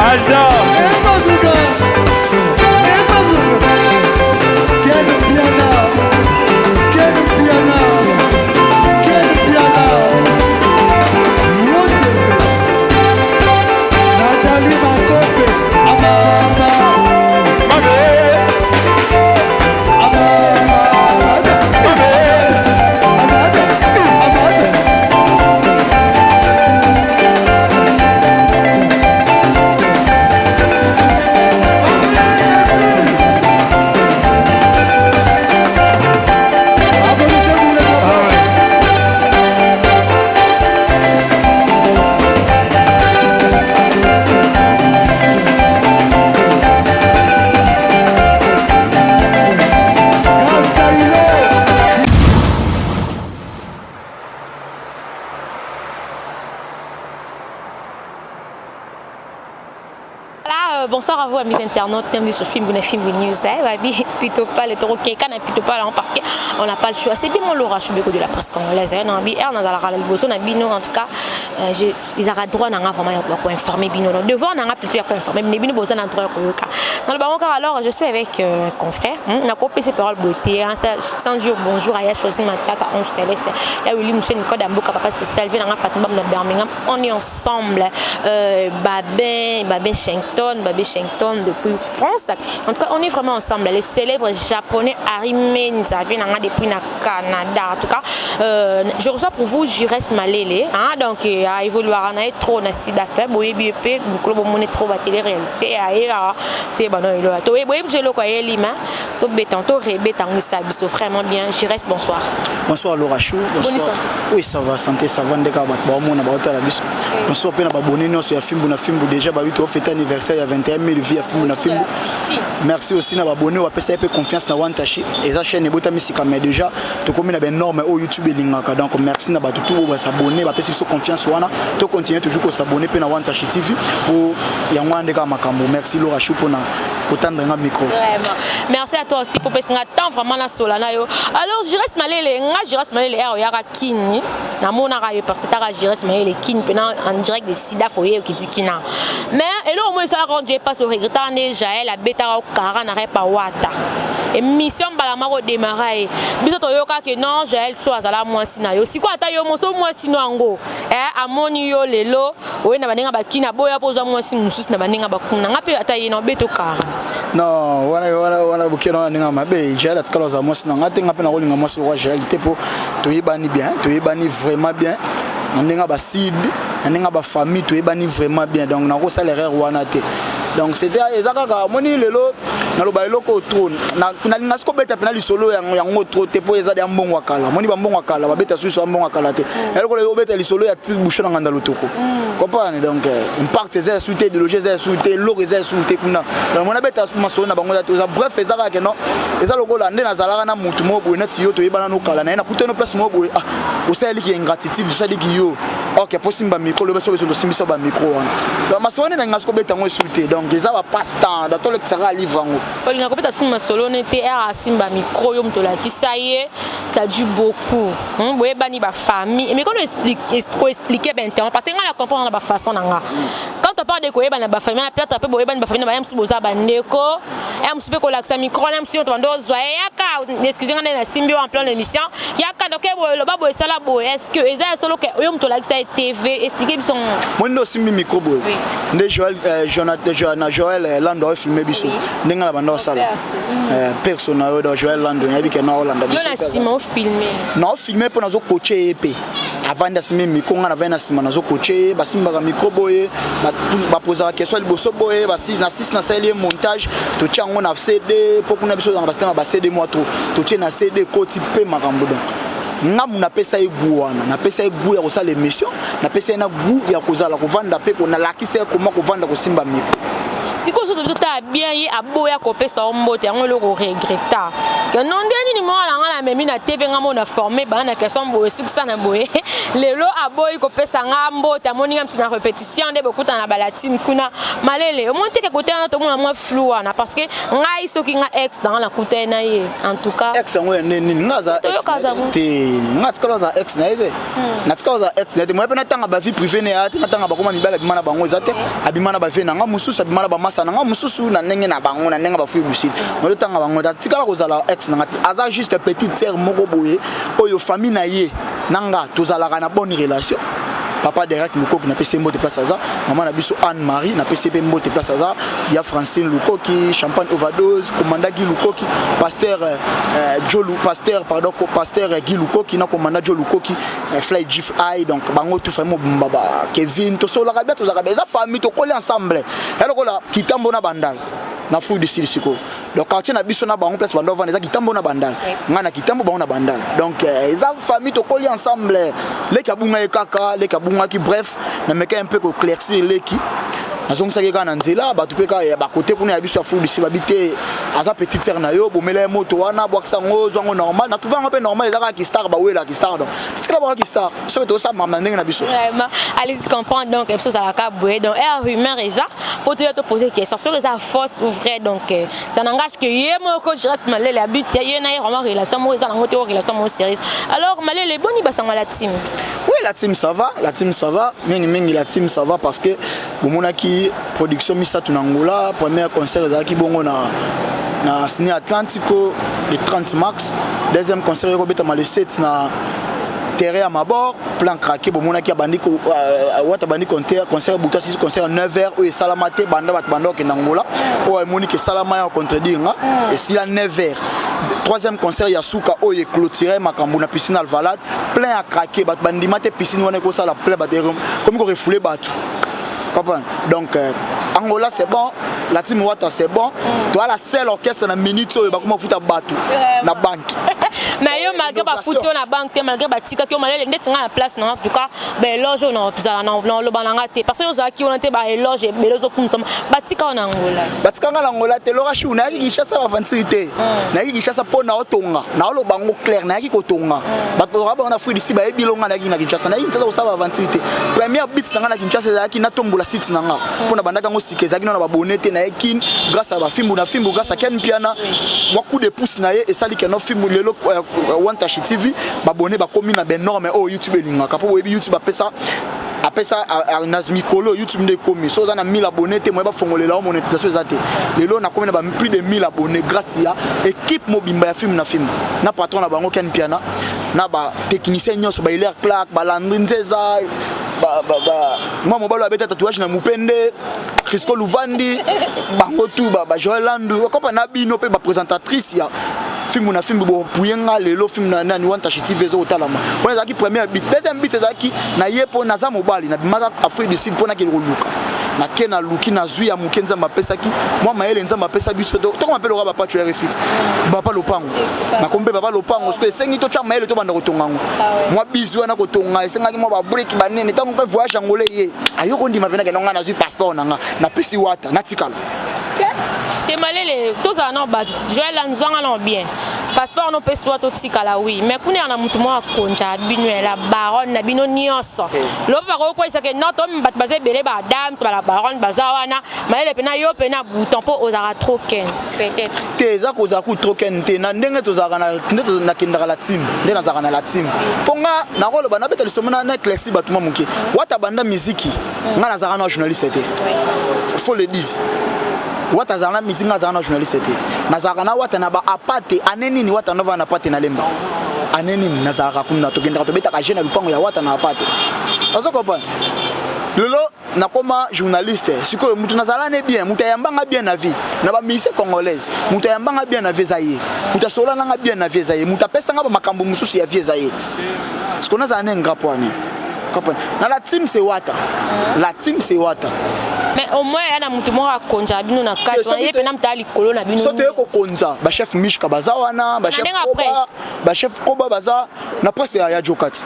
Alda. Voilà, bonsoir à vous amis internautes, bienvenue sur Film Buna Film News. Eh, babi, plutôt pas le taureau qui est plutôt pas là parce qu'on n'a pas le choix. C'est bien mon Laura Chubeko de la presse congolaise. Hein, na bi er na la liboso na bino en tout cas, euh, je ils aura droit na vraiment ya ko informer bino. Donc devoir na plutôt ya ko informer bino bino boza na droit ya koyoka. Dans le bango alors je suis avec euh, un confrère, hmm, na ko pese parole beauté, hein, sans dire bonjour à Choisi Matata Ange Céleste, ya Willy Mouchen Code Mboka papa social, na Patumba na Birmingham. On est ensemble. Euh, Babin, Babin Shington, Babin Shington depuis France. En tout cas, on est vraiment ensemble. Les célèbres japonais Harry Menza vient depuis na Canada. En tout cas, euh, je reçois pour vous Jires Malele. Hein, donc, euh, a évolué à trop na sida fait. Boye BP, mikolo bomone trop ba télé réalité. Aye, te bano elo. To boye bjelo quoi yelima. To betan, to rebeta ngisa biso vraiment bien. Jires, bonsoir. Bonsoir Laura Chou. Bonsoir. Oui, ça va, santé, ça va ndeka bato baomona baotala biso. Bonsoir mpe na babone nyonso ya fimbu na fimbu déjà babi tofete anniversaire ya 21 000 vie ya fimbu na fimbu. Merci aussi na babone oyo bapesa ye mpe confiance na Wantashi. Eza chaîne ebotami sika mais déjà tokomi na banorme oyo YouTube elingaka. Donc merci na bato tout oyo basabone bapesi biso confiance wana. To continuer toujours kosabone mpe na Wantashi TV mpo yango wana ndeka makambo. Merci Laura Chou mpona kotendre nga micro. Vraiment. Merci à toi aussi pour pesinga temps vraiment na sola na yo. Alors Jires Malele, nga Jires Malele ayo yaka kini. Namonaka yo parce que taka Jires Malele kini pena en direct de Sida foyer okiti kina. Mais eloko moko esalaka on dirait pas au regrettant nde Jaël abetaka okara na repa wata. Émission mbala moko démarra ye. Biso toyoka ke non Jaël so azala mwasi na yo. Sikoyo ata yo moso mwasi no yango. Eh amoni yo lelo oye na baninga bakina boya mpo ozwa mwasi mosusu na baninga bakuna nga mpe ata ye na obeto kara. Non, wana wana wana bokela wana ndenge mabe. Jaël atikala ozala mwasi na nga te, nga mpe nakolinga mwasi lokola Jaël te mpo toyebani bien, toyebani vraiment bien na ndenge ba sud, na ndenge ba famille toyebani vraiment bien. Donc nakosala erreur wana te. Donc c'était eza kaka omoni lelo naloba eloko trop nalinga soki obeta mpena lisolo yango trop te mpo eza ya mbongo ya kala omoni bambongo ya kala babeta susu ya mbongo ya kala te eloko obeta lisolo ya ti bouchon na nganda lotoko comprendre donc impact eza ya su te idéologie eza ya su te eloko eza ya su te kuna donc mona beta masolo na bango eza te eza bref eza kaka ke non eza lokola nde nazalaka na motu moko boye neti yo toyebana nokala na ye nakutano place moko boye ah osaleliki ingratitude osaleliki yo ok mpo simba micro loba soki tosimbisa ba micro wana donc masolo nde nalinga soki obeta yango esu te donc eza ba passe temps donc tolekisaka livre yango olinga kobeta susu masolo ne te ere asimba micro yo moto olakisa ye ça dure beaucoup boyebani bafamille mais kono koexplike bainternet parce que ngai na comprendre na bafaçon na nga quand on parle de koyebana bafamille na peut-être mpe boyebani bafamille na baya mosusu boza bandeko ya mosusu mpe kolakisa micro na mosusu nyonso bando ozwa ye yaka excuse nga nde nasimbi yo en plein émission yaka doke boye loba boye sala boye est ce que eza ya solo ke oyo moto olakisa ye tv explike biso moi nde osimbi micro boye nde Joël Jonathan na Joël Lando afilme biso ndenge na banda osala perso na yo donc Joël Lando nayebi ke na olanda biso na nsima ofilme na ofilme mpo nazo coache ye mpe avandi asimbi micro nga navandi na nsima nazo coache ye basimbaka micro boye bapozaka question ya liboso boye na 6 nasaleli ye montage totie yango na cd mpo kuna biso ozanga basitema ba cd mwa trop totie na cd ekoti mpe makambo donc ngamu napesa ye goût wana napesa ye goût ya kosala émission napesa ye na goût ya kozala kovanda mpe nalakisa ye koma kovanda kosimba micro. Sikoyo soso totala bien, ye aboya kopesa yo mbote yango, eloko regretta ke non, nde nini mwana na ngai namemi na TV nga mo na forme bana na question boye, sukisa na boye, lelo aboyi kopesa nga mbote, amoni nga mosu na répétition nde bokutana na balatine kuna. Malele, omoni teke kote wana tomona mwa flou wana, parce que ngai soki nga ex na nga nakutani na ye, en tout cas. Ex yango ya nde nini? Nga aza te, nga tikala aza ex na ye te, natikala aza ex na ye te. Moya mpe natanga bavie privée ne ya te, natanga bakoma mibali abima na bango eza te, abima na bavie na nga mosusu, abima na bamasa na nga mosusu na ndenge na bango, na ndenge bafruit du sud moto tanga bango. Atikala kozala ex na nga te, aza juste petite sœur moko boye oyo famille na ye na nga tozalaka na bonne relation. Papa Derek Lukoki, napesi ye mbote place aza. Mama na biso Anne Marie, napesi ye mpe mbote place aza. Ya Francine Lukoki, Champagne Overdose, commandant Guy Lukoki, pasteur Joe, pasteur, pardon, pasteur Guy Lukoki na commandant Joe Lukoki, Fly Gif I. Donc bango tout, famille mobimba ba Kevin, tosolaka bien, tozalaka bien, eza famille, tokoli ensemble ya lokola Kitambo na Bandal na Fruit du Sud. Sikoyo donc quartier na biso na bango, place bando vanda eza Kitambo na Bandal, ngai na Kitambo, bango na Bandal. Donc eza famille, tokoli ensemble. Leki abunga ye kaka, leki abungaki, bref, nameka un peu koéclaircir leki, nazongisaki kaka na nzela. Bato mpe kaka ya bakote kuna ya biso ya Fruit du Sud babi te, aza petite sœur na yo, bomela ye moto wana, bwakisa yango, zwa yango normal. Na trouve yango mpe normal, eza kaka kistar, bawelaka kistar, donc tikala bango kistar, soki tozosala makambo na ndenge na biso. Vraiment, allez-y comprendre. Donc biso ozalaka boye, donc air rumeur eza, faut toya toposer question soki eza fausse ou vrai. Donc ça n'engage que ye moko. Reste Malele abi te, ye na ye vraiment relation moko eza nango te, relation moko sérieuse. Alors Malele, boni basango la team? Oui, la team ça va, la team ça va, mingi mingi la team ça va, parce que bomonaki production misato na Angola. Premier concert ezalaki bongo na Ciné Atlantico le 30 mars. Deuxième concert ekobetama le 7 na terrain ya Mabor, plein craqué. Bomonaki abandi wata, abandi concert buta sisi, concert 9 heures oyo esalama te banda bato banda okende Angola. Oyo emoni ke esalama ya contredire nga, esila 9 heures. Troisième concert ya suka oyo eclôturer makambo na piscine Alvalade, plein à craquer. Bato bandima te piscine wana ekosala plein, bato komi korefouler bato, comprendre. Donc Angola c'est bon, la team Wata c'est bon. Toa la seule orchestre na minute oyo bakoma futa bato na banque. Mais yo, malgré bafuti yo na banque te, malgré batikaki yo, Malele, ndeti nga na place na, en tout cas baéloge oyo nazala na oloba na nga te, parce que yo ozalaki wana te, baéloge ebele ozokumisama, batika yo na Angola. Batika nga na Angola te, Lora Chou. Nayaki Kinshasa baventure te, nayaki Kinshasa mpo na otonga, naoloba yango clair, nayaki kotonga. Bato bazalaka bango na Fruit d'ici, bayebi longa. Nayaki na Kinshasa, nayaki Kinshasa kosala baventure te. Première but na nga na Kinshasa ezalaki natombola site na nga, mpo na bandaki yango sika, ezalaki nano na babone te. Nayaki grâce à bafimbu na fimbu, grâce à Ken Mpiana, mwa coup de pouce na ye esali keno fimbu lelo Wantashi TV babone bakomi na banorme oyo YouTube elingaka, mpo boyebi YouTube apesa na mikolo. YouTube nde ekomi so oza na 1000 abonné te, moye bafongolela o monétisation eza te. Lelo nakomi na ba plus de 1000 abonné grâce ya équipe mobimba ya film na film, na patron na bango Ken Mpiana, na batechnicien nyonso, bahilaire Clark, balandri Nzeza, mwa mobali oyo abeta tatouage na mopende, Crisco Luvandi, bango tu, bajoel Landu, okopa na bino mpe baprésentatrice ya filmu na filmu bopuye nga. Lelo film na nani, Wantashi TV ezokotalama. Wana ezalaki première but. Deuxième but ezalaki na ye mpo naza mobali, nabimaka Afrique du Sud mpo nakende koluka, nake naluki, nazwi ya moke Nzambe apesaki, mwa mayele Nzambe apesa biso. Tokoma mpe lokola bapa tuere fit, bapa lopango, nakomi mpe bapa lopango. Soki esengi totya mayele, tobanda kotonga yango, mwa bisi wana kotonga esengaki mwa babriques banene. Ntango mpe voyage yango le ye ayoko ndima mpe nakende, nga nazwi passeport na nga, napesi Wata, natikala. Te, Malele, tozala na bato Joel anzwanga na bien passeport no opesi wa totikala. Oui, mais kuna ya na motu moko akonza bino ya la baronne na bino nyonso, lobi bakokoyisake non, to bato baza ebele, badame to bala baronne baza wana. Malele, mpena yo mpena bouton mpo ozalaka trop ken peut-être. Te, eza kozala ku trop ken te. Na ndenge tozalaka, nde nakendaka la team, nde nazalaka na la team, mpo nga nakoloba, nabeta lisomo na éclairci bato mwa moke. Wata banda miziki, nga nazalaka na journaliste te, faut le dire. Wata azalaka na miziki, nga azalaka na journaliste te. Nazalaka na Wata na baapate ane nini, Wata ndova na pate na Lemba ane nini, nazalaka kuna, tokendaka, tobetaka je na lupango ya Wata na apate. Ozo comprendre? Lelo nakoma journaliste. Sikoyo moto nazala ne bien, moto ayambanga bien na vie na bamusicien congolaise, moto ayambanga bien na vie eza ye, moto asola nanga bien na vie eza ye, moto apesanga bamakambo mosusu ya vie eza ye. Siko nazala ne nga po ani comprendre na la team c'est Wata, la team c'est Wata. Mais au moins ya na motu moko akonza bino na kati wana, ye mpena moto aya likolo na bino. So toye kokonza, bachef Mishka baza wana, bachef Koba, bachef Koba baza na presse ya Jokati.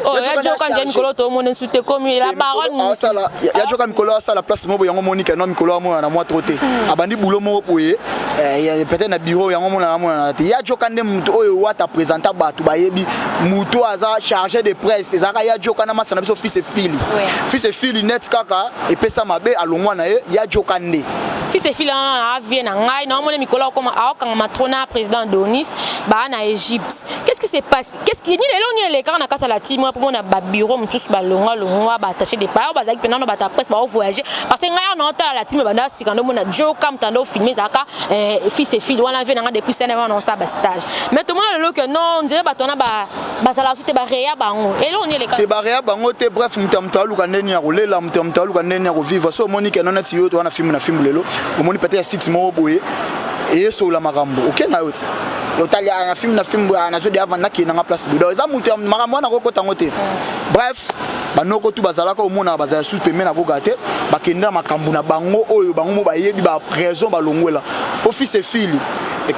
Oh, ya joka nje mikolo tomoni nsu te komi la baronne. Asala ya joka mikolo asala place moko yango moni keno mikolo amona na mwa trop te. Abandi boulot moko boye peut-être na bureau yango mona na mona te. Ya joka nde mutu oyo wata présenta bato bayebi mutu aza chargé de presse ezalaka ya joka na masa na biso fils et fili. Fils et fili net kaka epesa mabe alongwa na ye ya joka nde. Fils et fili wana avie na ngai na omoni mikolo akoma aokanga trop na président Donis ba na Égypte. Qu'est-ce qui se passe? Qu'est-ce qui nini eloko nini elekaka na kati ya la team wana mpo mona babureau mosusu balongwa longwa baattaché de pa oyo bazalaki mpe nano bato ya presse baovoyage? Parce que ngai awa naotala la team banda sika, ndomona joka moto ando filme ezalaka fils et fille wana vie nanga depuis sene wana osala bastage. Mais tomona lelo ke non, nzela bato wana bazalaka su te, bareya bango. Eloko nini eleka? Te, bareya bango te. Bref, moto ya moto aluka ndeni ya kolela, moto ya moto aluka ndeni ya kovivre. So omoni ke neti yo to wana filme na filme lelo, omoni peut-être ya site moko boye eyesola makambo oke na yo ti otali na film na film boye nazodi avant nakende nanga place boye. Donc eza moto ya makambo wana kokota yango te. Bref, banoko tu bazalaka omona bazala susu pembe na koka te, bakende na makambo na bango oyo bango mo bayebi baraison balongwela. Mpo fils et fili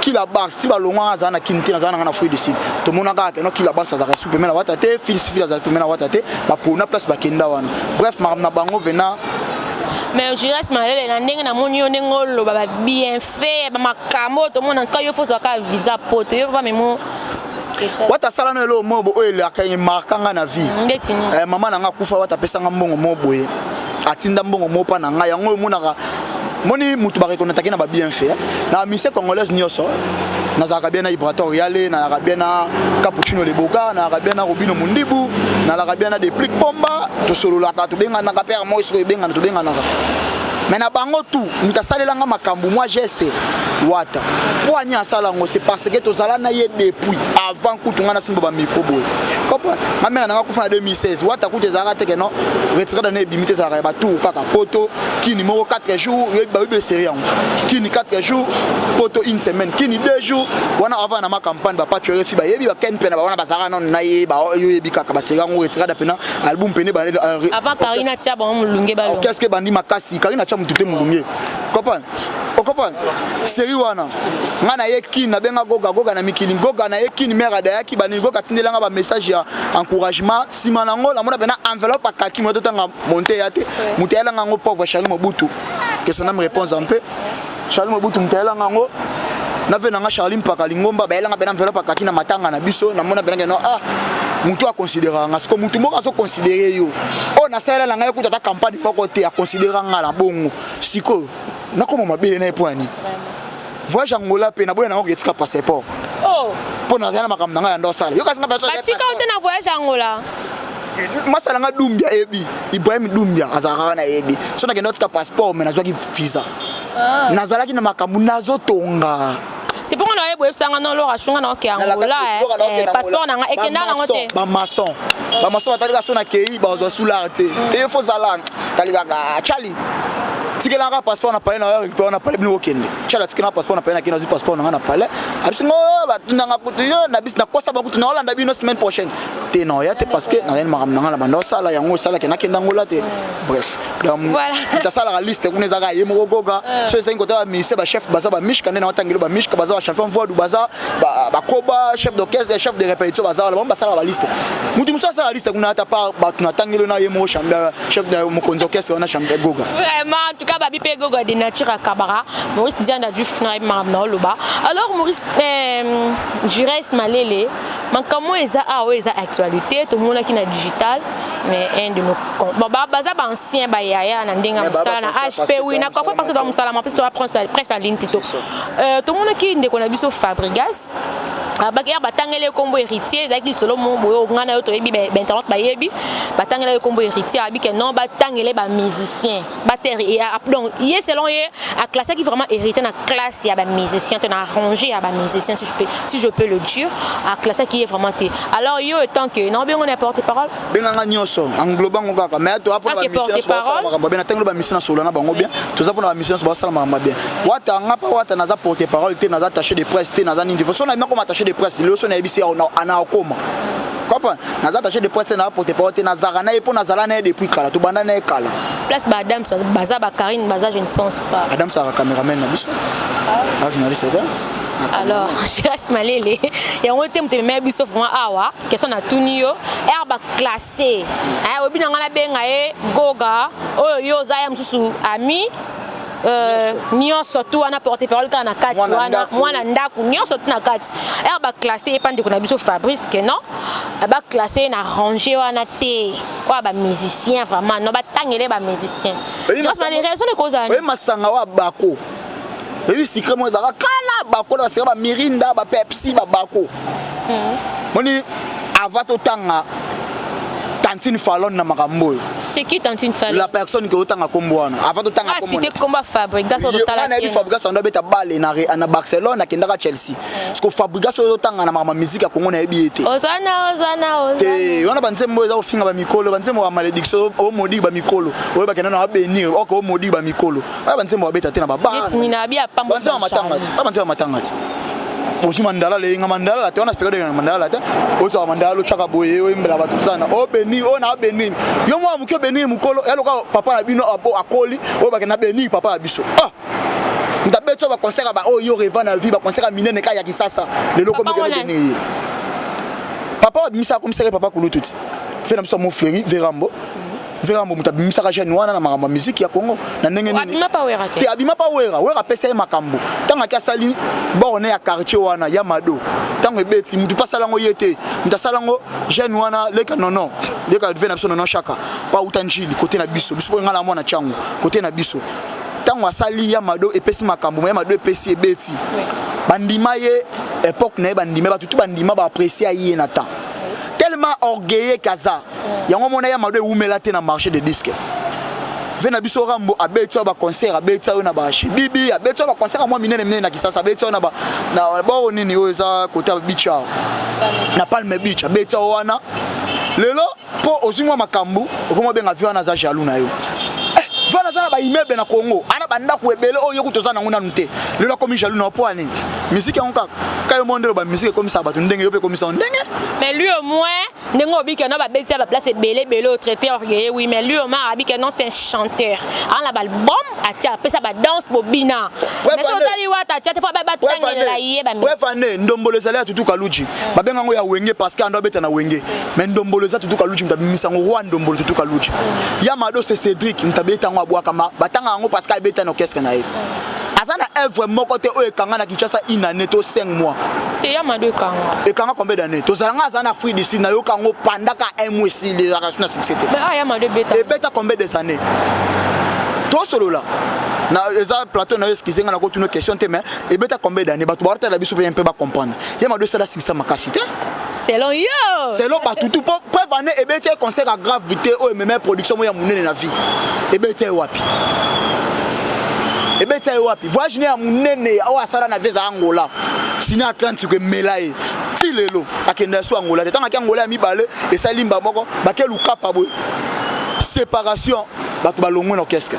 kila bars ti balongwanga azala na kini te, nazala nanga na Afrique du Sud. Tomona kaka keno kila bars azalaka su pembe na wata te, fils fili azala pembe na wata te, bapona place bakenda wana. Bref, makambo na bango mpena. Mais Juras Malele, na ndenge namoni yo, ndenge oloba babienfait bamakambo oyo tomona, en tout cas yo fozwaka visa poto yo pa memo. Wata asala no eloko moko oyo elaka emarka nga na vie. Ndeti nini? Mama na nga akufa, wata apesanga mbongo moko boye, atinda mbongo moko mpa na ngai. Yango omonaka moni mutu bareconnaîtraki na babienfait na bamusicien congolaise nyonso. Nazalaka bien na Ibrator Yale, nazalaka bien na Capuccino Leboka, nazalaka bien na Robino Mundibu, nazalaka bien na Deplique Pomba. Tosololaka, tobenganaka pere moko soki ebengana tobenganaka. Mais na bango tout, moto asalelanga makambo mwa geste wata mpo ani asala yango, c'est parce que tozala na ye depuis avant kutu ngai nasimba bamicro boye. Comprendre, ma mère nanga kufa na 2016, wata kutu ezalaka te ke non, retraite na ebimi te. Ezalaka ya batour kaka poto kini moko 4 jours, bayebi eseri yango, kini 4 jours, poto une semaine, kini 2 jours. Wana avant na ma campagne bapatro refi bayebi baken mpe na bawana bazalaka nano na ye, oyebi kaka baseri yango retirada mpena album pene. Avant Karina tia bango molunge balonga. Orchestre bandi makasi, Karina tia motu te molunge. Comprendre, ocomprendre série wana. Nga na ye kini, nabenga Goga, Goga na mikili, Goga na ye kini, mare adayaki banini, Goga atindelanga bamessage ya encouragement. Nsima nango namona mpena enveloppe akaki moto totanga monte ya te, moto ayelanga yango pauvre Charlie Mobutu, que son âme repose en paix. Charlie Mobutu moto ayelanga yango na ve nanga Charlie Mpaka Lingomba, bayelanga mpena enveloppe akaki na matanga na biso. Namona mpena keno ah, motu aconsidéraka nga. Siko motu moko azoconsidere yo oyo nasalela na ngai kuta ata campagne moko te, aconsidéra nga na bongo. Sikoyo nakoma mabe na ye mpo ya nini? Voyage Angola mpe naboya nango, koyetika passeport mpo nazali na makambo na ngai ya ndo osala yo kasi nga. Batika yo te na voyage Angola? Masala nga Dumbia yebi, Ibrahim Dumbia azalaka wana yebi. So nakende otika passeport, mais nazwaki visa, nazalaki na makambo nazotonga. Te mpongo na oyeba oyebisanga no lora shunga na oke Angola, passeport na nga ekenda nango te. Bamaçon, bamaçon batali kaka so nakei bazwa sular te te, fo zala tali kaka chali tikelanga passeport na palais na récupéré na palais. Bino kokende tiala, tikelanga passeport na palais, nakende nazwi passeport na nga na palais. Abisi ngo batunanga kutu yo na bisi nakosa bakutu naolanda bino semaine prochaine te, na oya te parce que nazali makambo na nga na banda osala yango osalaki nakende Angola te. Bref, donc moto asalaka liste kuna ezalaka ye moko Goga. So ezangi kota baministère, bachef baza, bamishka nde na watangelo, bamishka baza, bachampion voidu baza, bakoba chef d'orchestre, chef de répétition baza wana, bango basalaka baliste. Motu mosusu asalaka liste kuna ata par bato natangelo na ye moko chef mokonzi orchestre wana champion Goga. Vraiment, en tout cas babi mpe Goga de nature akabaka Maurice Dianda Diouf na yebi makambo na oloba. Alors Maurice Jures Malele, makambo eza awa oyo eza actualité tomonaki na digital, mais un de nos bon, baza baancien bayaya na ndenge ya mosala na hp, oui, na coffre parce que toa mosala ma toa presse en ligne plutôt. Tomonaki ndeko na biso Fabrigas abaki ya batangeli ye nkombo Héritier. Ezalaki lisolo mo boye ngai na yo toyebi, bainternet bayebi, batangela ye nkombo Héritier. Abi ke non, batangele bamusicien batia. Donc ye, selon ye, aclassaki vraiment Héritier na classe ya bamusicien te, na rangé ya bamusicien, si je peux le dire, aclassaki ye vraiment te. Alors yo, étant que na obengo na porte parole? Benganga nyonso englobango kaka, mais toza mpona makambo bien. Natangelo bamusicien nasolola na bango bien, toza mpona bamusicien nyonso basala makambo bien. Wata nga mpa wata, naza porte parole te, naza attaché de presse te, naza nini. So nakoma attaché de presse lelo, so nayebisi ana okoma comprendre. Naza attaché de presse te, naza porte parole te, nazalaka na ye mpo nazala na ye depuis kala, tobanda na ye kala. Place ba Adams baza, bakarine baza, je ne pense pas. Adams azalaka cameraman na biso, a journaliste te. Alors, Shiras Malele, yango te moto ememela biso vraiment awa. Question natuni yo, ere baclasse oyebi na ngai nabenga ye Goga oyo yo oza ya mosusu ami nyonso tu wana, porte parole kaka na kati wana, mwana ndako nyonso tu na kati. Ere baclasse ye mpa ndeko na biso Fabrice ke non, baclasse ye na range wana te, oyo bamusicien vraiment non, batangele bamusicien. Raison ekozala? Oye masanga oyo bako oyebi sucré moko ezalaka kala, bako na baseka bamirinda, bapepsi, babako moni. Avant totanga Tantine Falon na makambo oyo. C'est qui, Tantine Falon? La personne ke otanga kombo wana, avant totanga. Ah, cité kombo Fabregas oyo totala. Nayebi Fabregas ando abeta bale na Barcelone, akendaka Chelsea, parce que Fabregas oyo otanga na makambo ya musique ya Congo, nayebi ye te. Ozana, ozana, ozana. Te, wana banzembo oyo eza kofinga bamikolo, banzembo ya malédiction, omodiki bamikolo oyo bakenda na babénir oke, omodiki bamikolo oyo banzembo babeta te na neti nini abi apambo. Banzembo ya matanga ti, banzembo ya matanga ti, ozwi mandalala, eyenga mandalala te wana, période eyenga mandalala te. Ozwaka mandalala, otyaka boye, oyembela bato sana, obénir oyo na abénir yo mwana moke, obénir mokolo ya loka papa na bino akoli oyo bakenda bénir papa ya biso. Ah, moto abeti oyo baconcert ba oyo yo rêva na vie, baconcert ya minene kaka ya Kisasa. Lelo komekende bénir ye papa abimisaka, akomisaka papa kulutu ti fe na biso ya Mofleri Verambo. Verambo moto abimisaka jeune wana na makambo ya miziki ya Congo na ndenge nini? Abima pa Wera te? Te, abima pa Wera. Wera apesa ye makambo ntango aki asali borne ya quartier wana ya Mado. Ntango ebeti, mutu mpe asala yango ye te, moto asala yango jeune wana leka nono, leka ve na biso nono Shaka po auta Njili kote na biso, biso mpo ngai na mwana Tiango kote na biso. Ntango asali ya Mado, epesi makambo ya Mado, epesi, ebeti, bandima ye époque na ye, bandima bato tu, bandima baapprécie ye na temps, tellement orgueilleux kaza yango. Mona ya Mado ewumela te na marché de disque. Ve na biso Rambo abeti oyo baconcert, abeti oyo na bashebibi, abeti oyo baconcert ya mwa minene minene na Kisasa, abeti oyo na boro nini oyo eza kote ya beach awa na Palme Beach, abeti oyo wana. Lelo mpo ozwi mwa makambo, okoma obenga vi wana aza jaloux na yo. Vana aza na baimmeuble na Congo, ana bandako ebele oyo yoku toza nango nanu te. Lelo akomi jaloux na yo mpo ani musique yango kaka kayo mo ndelo bamusique ekomisaka bato ndenge yo mpe ekomisa ndenge. Mais lui au moins, ndenge obiki no babeti ya baplace ebele ebele, otraité orgueilleux, oui, mais lui au moins abiki non, c'est un chanteur, ana baalbum atia, apesa badanse bobina. Mais so otali Wata, atia te mpo batangela ye. Bref, ane ndombolo ezali ya Tutu Kaluji, babenga yango ya Wenge parce que ando abeta na Wenge, mais ndombolo eza Tutu Kaluji moto abimisa yango, roi ndombolo Tutu Kaluji. Ya Mado, c'est Cédric moto abeta yango, abwakama, batanga yango parce que abeta na orchestre na ye. Aza na œuvre moko te oyo ekanga na Kinshasa une année to 5 mois. Te, ya Mado ekanga. Ekanga combien d'années? Tozalanga aza na Afrique du Sud, nayoka yango pendaka un mois, esili, ezalaka su na succès te. Ah, ya Mado ebeta. Ebeta combien des années? Tosolola na eza plateau na yo, excuse nga, nakotuna question te, mais ebeta combien d'années? Bato baotala biso mpe mpe bacomprendre. Ye Mado esala succès makasi te. Selon yo. Selon bato tu, po preuve ane ebeti ye concert ya gravité oyo emema production moko ya monene na vie. Ebeti ye wapi? Ebeti ye wapi? Voyage ne ya monene oyo asala na vie eza Angola, sini Atlantique emela ye ti lelo. Akenda so Angola te. Ntango aki Angola ya mibale, esali mba moko bake Lukapa boye, séparation, bato balongwe na orchestre.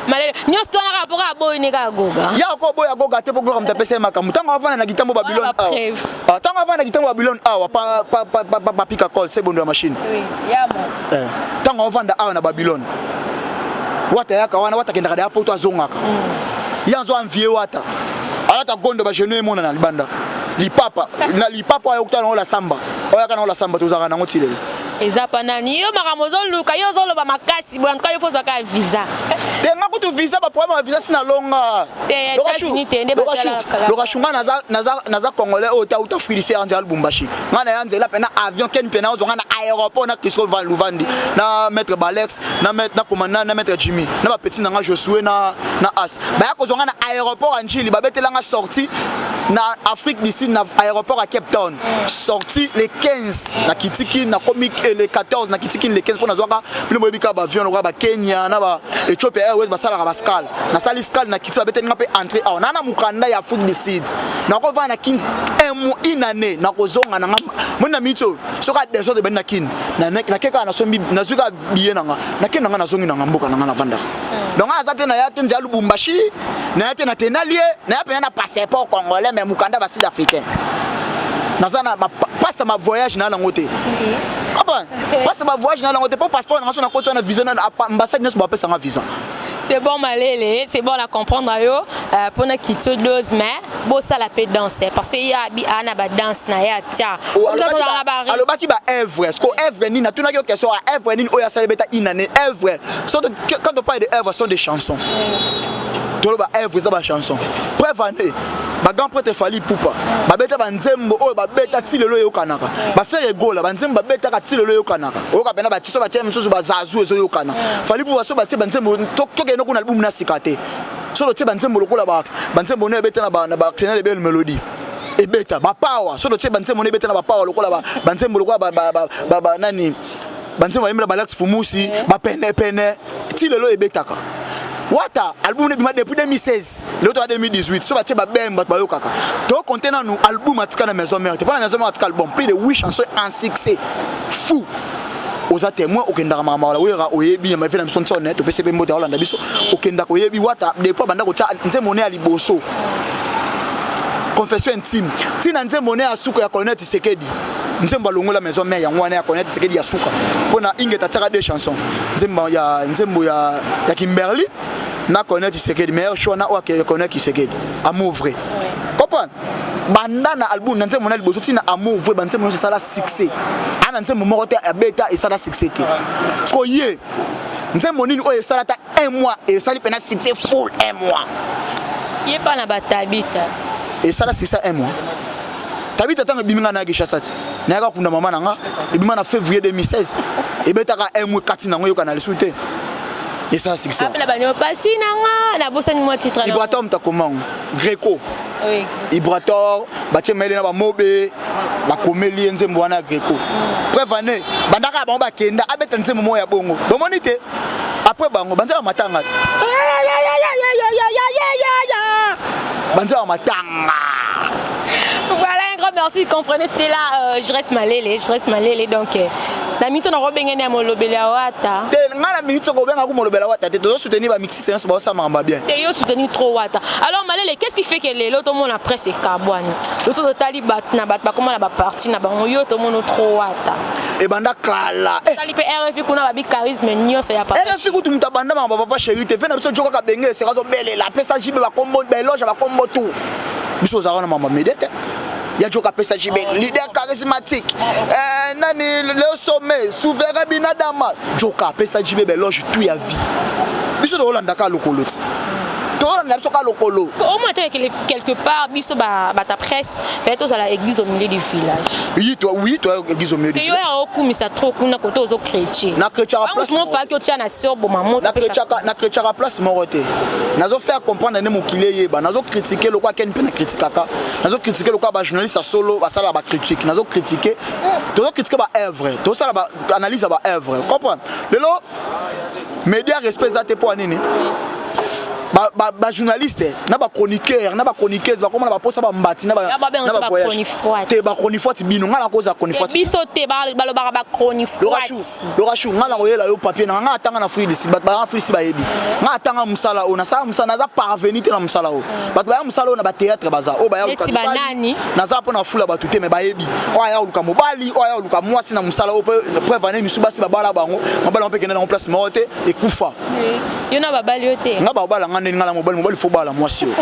Malele nyonso to wana kaka mpo kaka boyi ne kaka Goga. Ya ko boya Goga te, mpo Goga moto apesa ye makambo ntango avanda na Gitambo Babylone awa, ntango avanda na Gitambo Babylone awa, bapika col se bondo ya machine. Ntango avanda awa na Babylone, Wata yaka wana, Wata akendaka daya poto, azongaka, ye azo envie Wata, alata gondo, bagenou emonana libanda, lipapa na lipapa oyo okutana nango la samba, oyo yaka nango la samba, tozalaka nango ti lelo. Eza pa nani? Yo makambo ozoluka, yo ozoloba makasi boye. En tout cas, yo fo ozwaka visa. Te, nga kutu visa, baproblème ya visa si nalonga. Te, États-Unis te nde basalaka. Lokashu, nga naza congolais oyo te auta Afrique du Sud, nzela Lubumbashi, nga na ya nzela mpe na avion ken mpe nazwa nga na aéroport na Christophe Luvandi na maître Balex na na commandant na maître Jimmy na bapeti na nga Josue na as, baya kozwa nga na aéroport ya Njili, babetelanga sortie na Afrique du Sud na aéroport ya Cape Town, sortie le 15, nakitiki, nakomi le 14, nakitiki le 15 mpo nazwaka bino boyebi kaka baavion lokola bakenya na ba Ethiopia Airways basalaka bascale. Nasali scale, nakiti, babeteli nga mpe entrée awa naa na mokanda ya Afrique du Sud. Nakovanda na Kine un mois, une année, nakozonga nanga moni na miniti oyo. Soki adésordre ebandi na Kine, nake kaka, nasombi, nazwi kaka billet nanga, nake nanga, nazongi nanga mboka nanga, navandaka. Donc aza te naya te nzela Lubumbashi, naya te na Tenalie, naya mpena na passeport congolais, mais mokanda ba sud africain. Naza na passe ma voyage na nango te, comprendre, passe ma voyage na nango te, mpo passeport nanga so nakoti wana visa na ambassade nyonso bapesanga visa. C'est bon Malele, c'est bon la comprendre yo pona kitio dose mais bosala pe danse parce que ya bi ana ba danse na ya tia. Alobaki ba œuvre, ce que œuvre nini natunaki yo question ya œuvre nini oyo asali beta une année œuvre. Surtout quand on parle de œuvre, ce sont des chansons. Toloba œuvre eza ba chanson. Preuve année bagrand prêtre Fally Ipupa babeta banzembo oyo babeta ti lelo eyokanaka, baFerre Gola banzembo babetaka ti lelo eyokanaka, oyoka mpena batiso batie mosusu bazazu ezoyokana. Fally Ipupa so batie banzembo, tokende kuna album na sika te, so totie banzembo lokola banzembo no ebeta na baarsenal ebele mélodie ebeta bapawa, so totie banzembo no ebeta na bapawa lokola banzembo lokola nani, banzembo bayembela balax fumusi bapenepene ti lelo ebetaka. Wata album ebima depuis 2016, lelo toka 2018, so batie babembe bato bayokaka. Tokonte nanu album atika na Maison Mère te, mpo na Maison Mère atika album plus de 8 chansons en succès fou. Oza témoin, okendaka makambo wala oyeka oyebi ya mafe na biso ntsone topesi mpe mbote aolanda biso. Okendaka oyebi Wata depuis banda kotya nzembo ne ya liboso Confession intime ntina nzembo ne ya suka ya Colonel Tisekedi, nzembo alongola Maison Mère yango wana ya Colonel Tisekedi ya suka mpona Ingeta. Atiaka deux chansons, nzembo ya Kimberly na Colonel Tisekedi, meilleur choix na oyo ya Colonel Tisekedi, Amour vrai. Comprendre, banda na album na nzembo na liboso ntina Amour vrai, banzembo nyonso esala succès. Ana nzembo moko te abeta esala succès te. Siko ye nzembo nini oyo esala ata un mois, esali mpena succès full un mois? Ye mpa na batabita. Esala succès un mois. Tabita ntango ebimi, nga na Kinshasa ti nayaka kunda mama na nga, ebima na février 2016, ebetaka un mois kati nango eyokana lisusu te, esala succès. Apela banyo pasi na nga, nabosani mwa titre. Ibrator moto akomango Greco. Ibrator batie mayele na bamobe bakomeli ye nzembo wana ya Greco. Preuve ane bandaka bango bakenda abeta nzembo moko ya bongo bomoni te. Après bango banzembo ya matanga ti banzembo ya matanga. Voilà, un grand merci. Comprenez, c'était là, je reste malele, je reste malele. Donc, na mito na kobengene ya molobeli ya Wata. Te, nga na minute soko obenga ku molobela Wata te. Tozosoutenir bamixiste nyonso baosala makambo ya bien. Te, yo soutenir trop Wata. Alors Malele, qu'est-ce qui fait que lelo tomona presse ekabwani? Loto totali bato na bato bakoma na baparti na bango, yo tomona trop Wata. Ebanda kala. Tali mpe RFI kuna babi charisme nyonso ya papa. RFI kutu moto abanda makambo papa chéri te, fe na biso jo kaka benge eseka azobelela apesa JB bakombo, baéloge ya bakombo tu. Biso ozalaka na mama mede te ya joka apesa JB leader charismatique, nani, le sommet souverain binadama, joka apesa JB baéloge tu ya vie. Biso tokolandaka lokolo ti tolanda biso ka lokolo. Au moins quelque part biso bata presse fait tozala église au milieu du village. Oui toi, oui toi, église au milieu du village. Yo okumisa trop kuna kote ozo chrétien. Na chrétien place mo faki otia na sœur boma moto. Na chrétien place moko te. Nazo faire comprendre nde mokili eyeba. Nazo critiquer lokwa ken mpe na critiquaka, nazo critiquer lokwa bajournaliste ya solo basala bacritique. Nazo critiquer, tozo critiquer baœuvre, tozosala baanalyse ya baœuvre. Comprendre, lelo média respect eza te. Mpo ya nini? Bajournaliste na bachroniqueur na bachroniqueuse bakoma na baposa bambati. Te, bachronifoite bino, ngai nakoza chronifoite. Biso te, balobaka bachronifoite. Lorachou, ngai nakoyela yo papier na ngai. Atanga na Afrique du Sud, bato baya Afrique du Sud bayebi ngai atanga mosala oyo, nasala mosala, naza parvenu te na mosala oyo. Bato baya mosala oyo na bathéâtre baza oyo baya. Naza mpo na fula bato te, me bayebi oyo aya koluka mobali, oyo aya koluka mwasi na mosala oyo. Preuve ane misu basi babala bango, mabala bango mpe kende nango place moko te, ekufa. Yo na babali yo te. Nga babala nga ndeni? Nga na mobali, mobali fo bala mwasi oyo,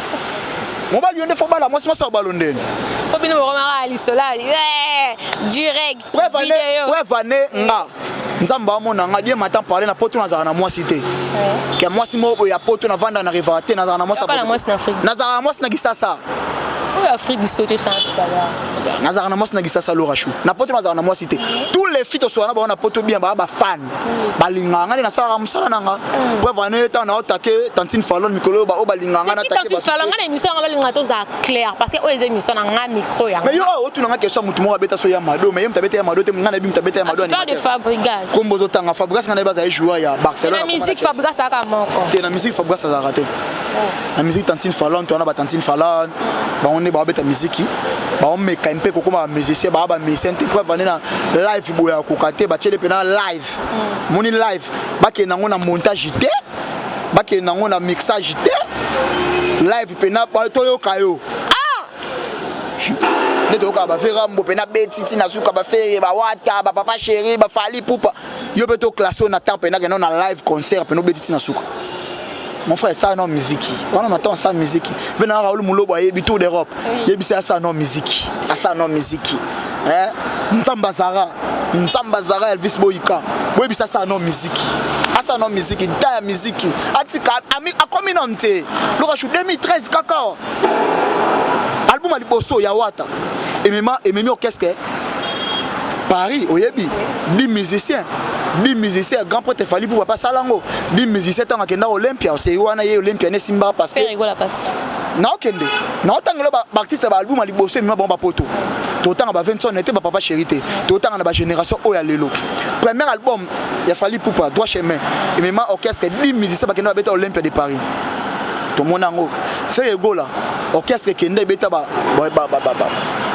mobali yo nde fo bala mwasi, mwasi abalo ndeni? Po bino bokomaka lisola direct. Preuve ane nga Nzambe amona nga bien matin parle na poto, nazalaka na mwasi te ke mwasi moko boye ya poto navanda na revaka te. Nazalaka na mwasi, nazalaka na mwasi na Kisasa. Nazalaka na mwasi na Kisasa. Lorachou, na poto nazalaka na mwasi te. Tous les filles tosola na bango na poto bien, baa bafan, balingaka nga nde nasalaka mosala na nga. Preuve ane ntango na otake tantine Falon mikolo oyo, oyo balingaka nga. Natake Falon nga na émission yanga, balinga tozala clair parce que oyo eza émission na nga, micro yanga. Mais yo oyo otuna nga question, motu moko abeta so ya Mado, mais ye moto abeta ya Mado te. Nga nayebi moto abeta ya Mado. Parle de Fabregas. Kombo ozotanga Fabregas, nga nayebi azali joueur ya Barcelone. Na musique Fabregas azalaka moko. Te, na musique Fabregas azalaka te. Na musique tantine Falon to wana, batantine Falon bango nde baobeta miziki, baomeka mpe kokóma bamusicien, baa bamusicien te. Preuve ane na live boye akoka te, batiele mpe na live moni live, bakende yango na montage te, bakende yango na mixage te, live mpena toyoka yo nde toyokaka baFerre Rambo mpena beti ntina suka, baFerre, bawata, bapapa chéri, baFally Ipupa. Yo mpe toclasse oyo na temps mpena kenda na live concert mpena obeti ntina suka. Mon frère, ça non musique. Wana na temps ça musique. Vena Raoul Mulobo ayebi tour d'Europe. Yebisa ça non musique. Asa non musique. Hein? Nzamba Zara. Nzamba Zara Elvis Boyika. Boyebisa ça non musique. Asa non musique, ta ya musique. Atika ami akomi non te. Loka shu 2013 kaka. Album ya liboso ya Wata. Emema ememi orchestre Paris oyebi 10 musiciens 10 musiciens grand prêtre Fally pour papa salango 10 musiciens ntango akenda Olympia oseri wana ye Olympia ne simba parce que naokende naotangela baartiste ya baalbum ya liboso emema bango bapoto totanga ba 20 te bapapa chéri te totanga na bagénération oyo ya lelo. Premier album ya Fally Ipupa, Droit Chemin, emema orchestre 10 musiciens bakenda babeta Olympia de Paris. Tomona yango. Ferre Gola, orchestre ekende ebeta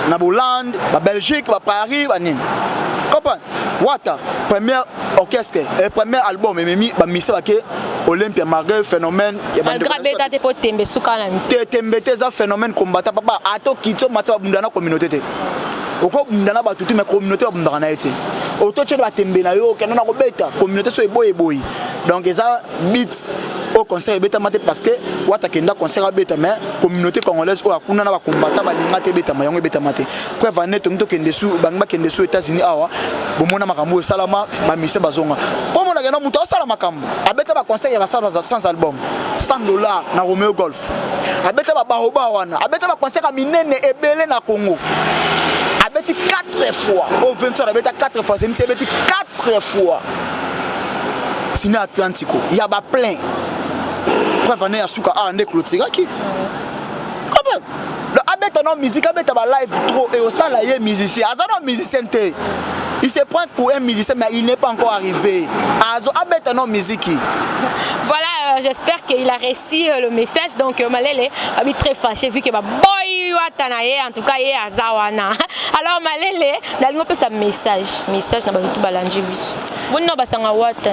na Hollande, Babelgique, Baparis, banini. Comprendre? Wata, premier orchestre, premier album ememi bamusiciens bake Olympia malgré phénomène ya malgré abeta te mpo tembe suka na te. Tembe te, eza phénomène combattant, papa. Ata okiti omati, babunda na communauté te. Okobunda na bato te, mais communauté babundaka na ye te. Ototiela batembe na yo, okenda na kobeta communauté so eboyi eboyi. Donc eza bit oyo concert ebetama te parce que Wata akenda concert abeta, mais communauté congolaise oyo akuna na bakombata balinga te ebetama, yango ebetama te. Preuve ane tongi tokende su, bangi bakende su États-Unis awa, bomona makambo oyo esalama, bamise bazonga mpo monaka na moto asala makambo. Abeta baconcert ya basala sans album, 100 $ na Romeo Golf, abeta babaoba wana, abeta baconcert ya minene ebele na Congo, abeti 4 fois au 23, abeta 4 fois Zénith, abeti 4 fois Ciné Atlantico ya baplein. Preuve ane ya suka awa nde clôturaki. Comprendre? Donc abeta na musique, abeta ba live trop et osala ye musicien. Aza na musicien te. Il se prend pour un musicien, mais il n'est pas encore arrivé. Azo abeta na musique. Voilà, j'espère qu'il a reçu le message. Donc, Malele abi très fâché vu que ba boy Wata na ye, en tout cas ye aza wana. Alors Malele, nalingo pesa message na bato balandi biso. Bonna basanga Wata.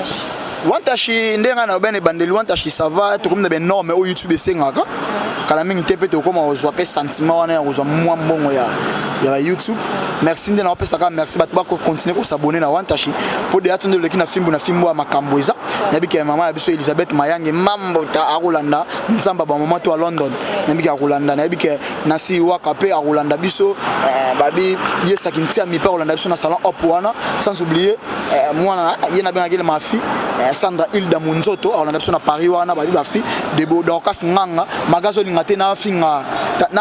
Wantashi, ndenge na bene ebandeli, Wantashi, ça va. Tokomi na banorme oyo YouTube esengaka. Kala mingi te mpe tokóma kozwa mpe sentiment wana ya kozwa mwa mbongo ya YouTube. Merci nde naopesaka merci bato bakocontinue kos'abonner na Wantashi mpo deya to nde oleki na fimbu na fimbu ya makambo. Eza nayebiki ya mama ya biso Elisabeth Mayange Mambota akolanda, nzamba bamama to ya London, nayebiki akolanda, nayebi ke Nasi Waka mpe akolanda biso, babi yesaki ntiami mpe akolanda biso na salon op wana, sans oublier mwana ye nabengaki mafi Sandra Hilda Munzoto akolanda biso na Paris wana, babi bafi debo Dorcas Nganga magazi olinga te nafinga,